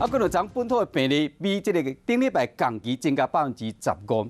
閣兩昨本土的病例比這个頂禮拜仝期增加15%。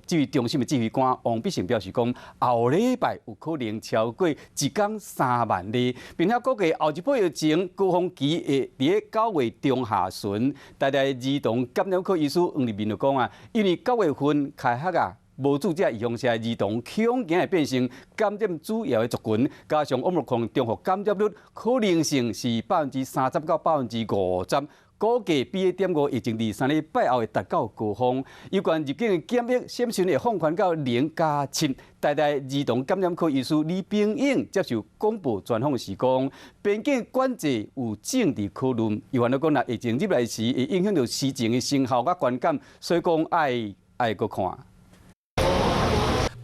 指揮中心的指揮官王必勝表示講，後禮拜有可能超過一工3萬例，並且估計後一波疫情高峰期會佇咧9月中下旬。台大兒童感染科醫師黃立民就講啊，因為9月份開學啊，無注射預防射兒童恐驚會變成感染主要的族群，加上奧密克戎中和感染率可能性是30%到50%，估計 BA.5疫情佇3禮拜後會達到高峰。有關入境的檢疫，審慎會放寬到0加7。台大兒童感染科醫師李炳勇接受廣播專訪時講，邊境管制有政治考慮，伊還閣講，若疫情入來時會影響著施政的成效佮觀感，所以講愛愛閣看。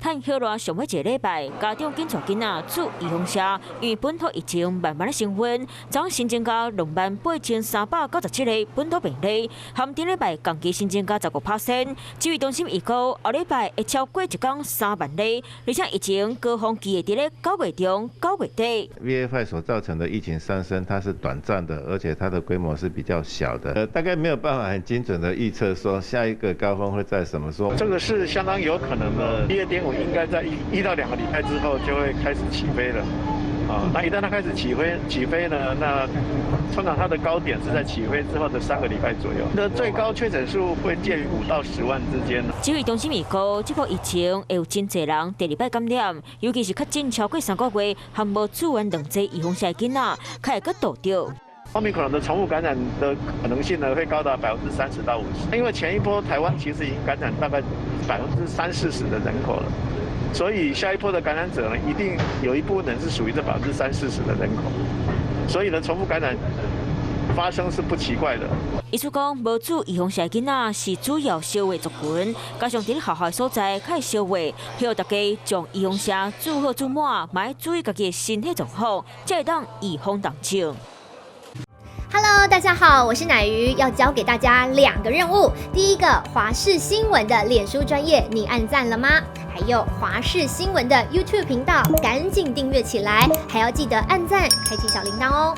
趁歇熱上尾一个禮拜，家長緊帶囡仔注預防射，因為本土疫情慢慢咧升溫，昨新增加28,397个本土病例，含頂禮拜仝期新增加15%。指揮中心預估後禮拜會超過一工3萬例，而且疫情高峰期會佇咧9月中、9月底。 BA.5 所造成的疫情上升，它是短暫的，而且它的規模是比較小的，大概沒有辦法很精準的預測說下一個高峰會在什麼時候。這個是相當有可能的，BA.5應該在1到2個禮拜之後就會開始起飛了，啊，那一旦它開始起飛起飛呢，那通常它的高點是在起飛之後的3個禮拜左右，那最高確診數會介於5到10萬之間。指揮中心預估，這波疫情會有真濟人第二擺感染，尤其是確診超過3個月還無注完兩劑預防射的囡仔，較會閣著著。奧密克戎的重複感染的可能性呢，會高達30%到50%，因為前一波台灣其實已經感染大概30%-40%的人口了，所以下一波的感染者呢，一定有一部分人是屬於這30%-40%的人口，所以呢，重複感染發生是不奇怪的。醫師講，無注預防射的囡仔是主要受禍族群，加上佇咧學校所在較會相會，希望大家將預防射注好注滿，嘛愛注意家己的身體狀況，才會當預防重症。 Hello，大家好，我是奶魚，要交給大家兩個任務。第一個，華視新聞的臉書專頁，你按讚了嗎？還有華視新聞的 YouTube 頻道，趕緊訂閱起來，還要記得按讚，開啟小鈴鐺哦。